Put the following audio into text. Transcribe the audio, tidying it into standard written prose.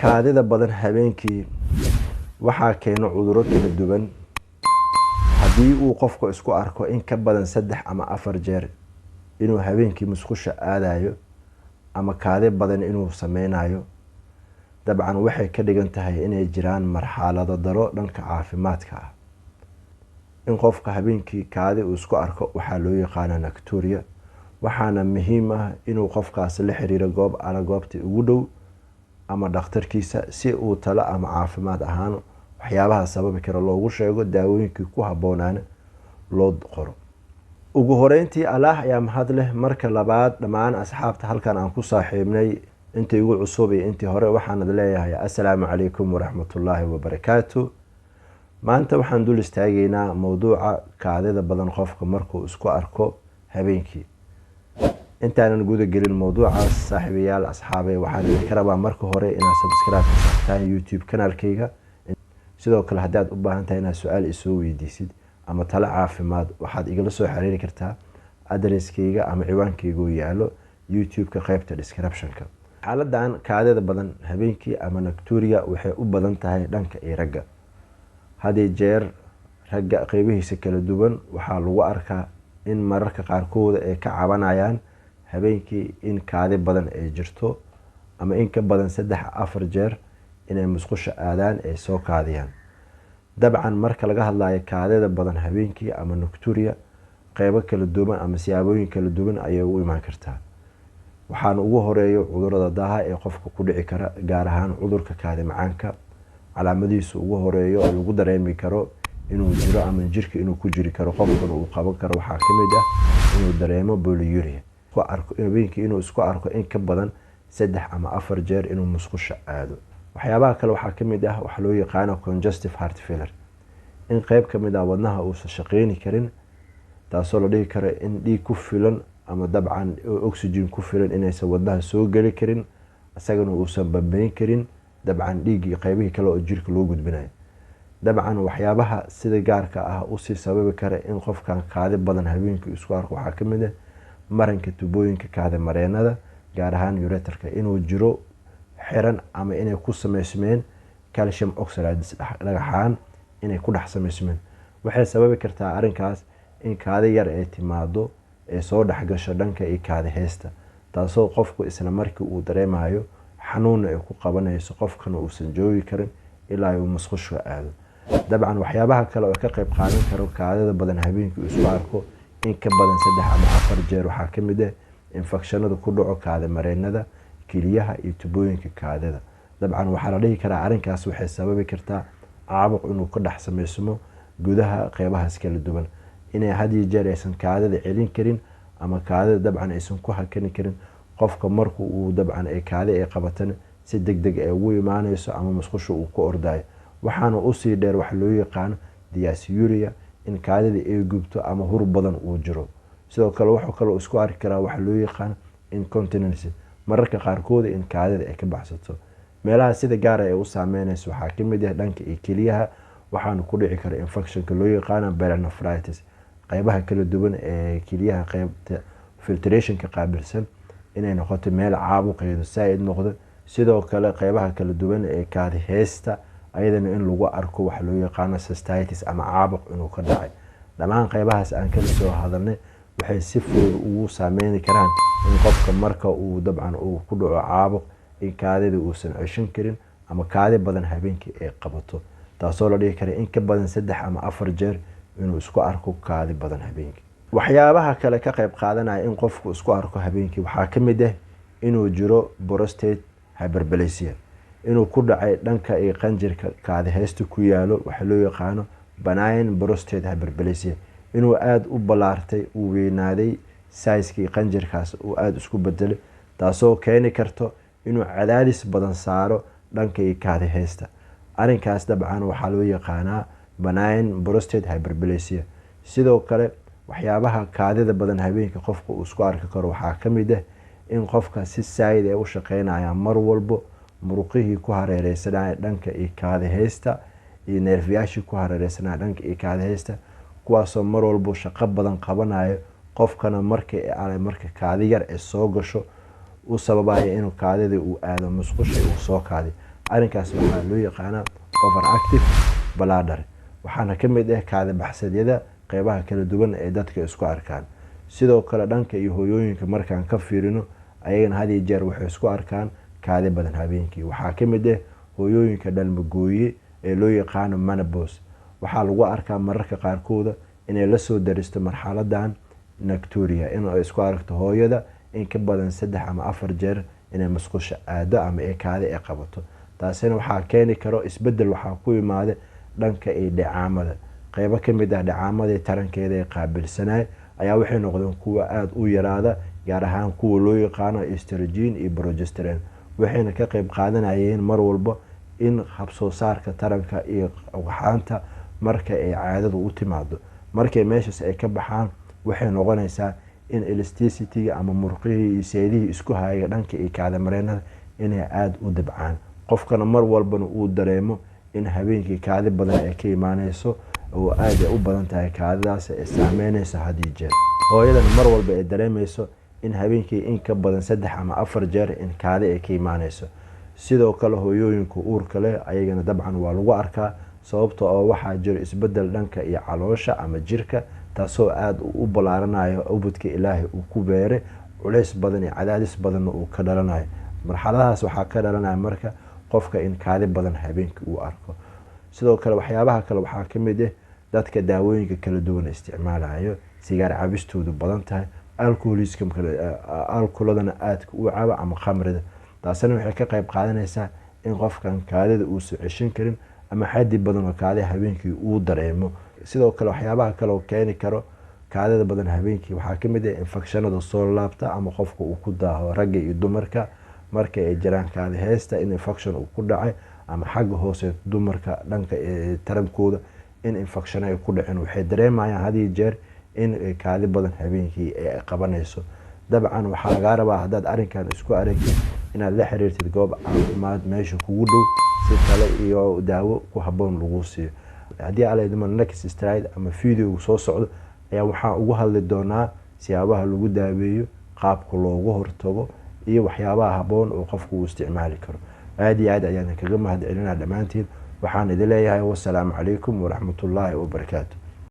Kaadida badan habeenkii waxaa keena cudurro kala duwan. Haddii uu qofku isku arko in ka badan 3 ama 4 jeer inuu habeenkii musqusha aadayo ama kaadi badan inuu sameynayo, dabcan waxay ka dhigan tahay inay jiraan marxalado daro dhanka caafimaadka ah. In qofka habeenkii kaadi uu isku arko waxaa loo yaqaanaa nocturia, waxaana muhiim ah inuu qofkaas la xiriiro goob ala goobta ugu dhow ama dhakhtarkiisa si uu talo ama caafimaad ahaan waxyaabaha sababi kara loogu sheego, daawooyinkii ku habboonaana loo qoro. Ugu horeyntii, Alaah ayaa mahad leh. Marka labaad, dhammaan asxaabta halkan aan ku saaxiibnay, intii ugu cusub iyo intii hore, waxaanad leeyahay assalaamu calaykum waraxmatullaahi wabarakaatu. Maanta waxaan dul istaagaynaa mowduuca kaadida badan qofka markuu isku arko habeenkii. Intaanan guda gelin mowduucaas, saaxiibayaal, asxaabay, waxaan idinka rabaa marka hore inaad subscribe ka saartaan YouTube kanaalkayga. Sidoo kale, haddaad u baahan tahay inaad su-aal isoo weydiisid ama talo caafimaad, waxaad igala soo xiriiri kartaa addresskayga ama ciwaankayga oo yaalo YouTube-ka qeybta description-ka. Xaaladan kaadida badan habeenkii ama nocturia waxay u badan tahay dhanka iyo ragga. Hadii jeer ragga qeybihiisa kala duwan waxaa lagu arkaa in mararka qaarkooda ay ka cabanayaan habeenkii in kaadi badan ay jirto ama in ka badan 3-4 jeer inay musqusha aadaan, ay soo kaadiyaan. Dabcan, marka laga hadlayo kaadida badan habeenkii ama nocturia, qeybo kala duwan ama siyaabooyin kala duwan ayay u imaan kartaa. Waxaana ugu horeeyo cudurada daaha ee qofka ku dhici kara, gaar ahaan cudurka kaadi macaanka. Calaamadihiisa ugu horeeyo oo lagu dareemi karo inuu jiro ama jirka inuu ku jiri karo, qofkan uu qaban karo, waxaa kamid ah inuu dareemo polyuria, habeenkii inuu isku arko in ka badan 3 ama 4 jeer inuu musqusha aado. Waxyaabaha kale waxaa kamid ah waxa loo yaqaano congestive heart failure, in qeyb kamid ah wadnaha uusan shaqeyni karin, taasoo la dhihi karo in dhiig ku filan ama dabcan oxygen ku filan inaysan wadnaha soo geli karin, isagana uusan bambeyn karin dabcan dhiiggii qeybihii kale oo jirka loo gudbinayo. Dabcan, waxyaabaha sida gaarka ah usii sababi kara in qofkan kaadi badan habeenkii isku arko waxaa kamid ah maranka tubooyinka kaadi mareenada, gaar ahaan ureterka, inuu jiro xiran ama inay ku sameysmeen calcium oxalides, dhagaxaan inay ku dhex sameysmeen. Waxay sababi kartaa arrinkaas in kaadi yar ay timaado ee soo dhexgasho dhanka iyo kaadi heesta, taasoo qofku isla markii uu dareemayo xanuunna ay ku qabanayso, qofkana uusan joogi karin ilaa uu musqusha aado. Dabcan, waxyaabaha kale oo ka qeyb qaadan karo kaadida badan habeenkii isku arko in ka badan 3 ama 4 jeer waxaa kamid ah infekshanada ku dhaco kaadi mareenada, keliyaha iyo tubooyinka kaadida. Dabcan, waxaa la dhihi karaa arrinkaas waxay sababi kartaa caabuq inuu ka dhex sameysmo gudaha qeybahaas kala duwan, inay had iyo jeer aysan kaadida celin karin ama kaadida dabcan aysan ku hakani karin. Qofka marku uu dabcan ay kaadi ay qabatana, si deg deg ay ugu imaaneyso ama musqusha uu ku ordayo. Waxaana usii dheer waxa loo yaqaano dysuria, in kaadida ay gubto ama hur badan uu jiro. Sidoo kale, wuxuu kaloo isku arki karaa waxa loo yaqaano incontinency, mararka qaarkooda in kaadida ay ka baxsato. Meelaha sida gaara ay u saameyneyso waxaa kamid ah dhanka iyo keliyaha, waxaana ku dhici kara infectionka loo yaqaano pyelonephritis. Qeybaha kala duwan ee keliyaha, qeybta filtrationka qaabilsan, inay noqoto meel caabuqeedu saa-id noqdo. Sidoo kale, qeybaha kala duwan ee kaadi heesta ayadana in lagu arko waxa loo yaqaano cystitis ama caabuq inuu ka dhacay. Dhammaan qeybahaas aan kala soo hadalnay waxay si fudud ugu saameyni karaan in qofka marka uu dabcan uu ku dhaco caabuq in kaadida uusan ceshan karin ama kaadi badan habeenkii ay qabato, taasoo la dhihi kara in ka badan 3 ama 4 jeer inuu isku arko kaadi badan habeenkii. Waxyaabaha kale ka qeyb qaadanaya in qofku isku arko habeenkii waxaa kamid ah inuu jiro prostate hyperplasia, inuu ku dhacay dhanka iyo qanjirka kaadi heysta ku yaalo, waxa loo yaqaano benign prostate hyperplasia, inuu aada u ballaartay, uu weynaaday sizekii qanjirkaas, uu aada isku bedelay, taasoo keeni karto inuu cadaadis badan saaro dhanka iyo kaadi heysta. Arrinkaas dabcan waxaa loo yaqaanaa benign prostate hyperplasia. Sidoo kale, waxyaabaha kaadida badan habeenka qofka uu isku arki karo waxaa kamid ah in qofka si saayid ay u shaqeynayaan mar walbo muruqihii ku hareereysanaya dhanka iyo kaadi heysta iyo neerfayaashii ku hareereysanaya dhanka iyo kaadi heysta, kuwaasoo mar walbo shaqo badan qabanayo. Qofkana marka kaadi yar ay soo gasho, u sababaya inuu kaadida uu aado musqusha, uu soo kaadi. Arrinkaas waxaa loo yaqaanaa overactive bladder, waxaana ka mid ah kaadi baxsadyada qeybaha kala duwan ee dadka isku arkaan. Sidoo kale dhanka iyo hooyooyinka markaan ka fiirino, ayagana had iyo jeer waxay isku arkaan kaadi badan habeenkii. Waxaa ka mid ah hooyooyinka dhalmagooye ee loo yaqaano menopause. Waxaa lagu arkaa mararka qaarkooda inay lasoo daristo marxaladan nocturia, in ay isku aragto hooyada in ka badan 3 ama 4 jeer inay musqusha aado ama ay kaadi ay qabato. Taasina waxaa keeni karo isbedel waxaa ku imaada dhanka iyo dhacaamada. Qeybo ka mid ah dhacaamadii tarankeeda ee qaabilsanaay ayaa waxay noqdeen kuwa aada u yaraada, gaar ahaan kuwa loo yaqaano estrogen iyo progesterone, waxayna ka qeyb qaadanayeen mar walba in habsoo saarka taranka iyo ugxaanta marka ay caadadu u timaado. Markay meeshaas ay ka baxaan, waxay noqonaysaa in elasticity-ga ama murqihii iyo seedihii isku hayay dhanka iyo kaadimareennada inay aada u dibcaan, qofkana mar walbana uu dareemo in habeenkii kaadi badan ay ka imaaneyso oo aada ay u badan tahay kaadidaas ay saameyneyso had iyo jeer. Hooyadana mar walba ay dareemeyso in habeenkii in ka badan 3 ama 4 jeer in kaadi ay ka imaaneyso. Sidoo kale hooyooyinka uurka leh ayagana dabcan waa lagu arkaa, sababta oo waxaa jiro isbedel dhanka iyo caloosha ama jirka, taasoo aada u ballaaranayo ubadka Ilaahay uu ku beeray, culays badan iyo cadaadis badanna uu ka dhalanayo. Marxaladahaas waxaa ka dhalanaya marka qofka in kaadi badan habeenkii uu arko. Sidoo kale waxyaabaha kale waxaa ka mid ah dadka daawooyinka kala duwan isticmaalayo, sigaar cabistoodu badan tahay, alcoholiska, alkooladana aadka u caba ama khamrida. Taasina waxay ka qayb qaadanaysaa in qofkan kaadida uusan ceshan karin ama xaddi badan oo kaadi habeenkii uu dareemo. Sidoo kale waxyaabaha kale oo keeni karo kaadida badan habeenkii waxaa ka mid ah infekshanada soo laabta ama qofka uu ku daaho, ragga iyo dumarka marka ay jiraan kaadi heesta in infection uu ku dhacay, ama xagga hoose dumarka dhanka tarankooda in infection ay ku dhaceen, waxay dareemayaan had iyo jeer in kaadi badan habeenkii ay qabanayso. Dabcan waxaa lagaa rabaa haddaad arrinkan isku aragtid inaad la xiriirtid goob caafimaad meesha kugu dhow si kale iyo daawo ku habboon lagu siiyo. Haddii Alla idmo, next slide ama videoga soo socdo ayaa waxaan ugu hadli doonaa siyaabaha lagu daaweeyo, qaabka loogu hortago iyo waxyaabaha habboon oo qofku uu isticmaali karo. Aada iyo aad ayaan kaga mahad celinaa dhammaantiin. Waxaan idin leeyahay wassalaamu calaykum waraxmatullaahi wabarakaatu.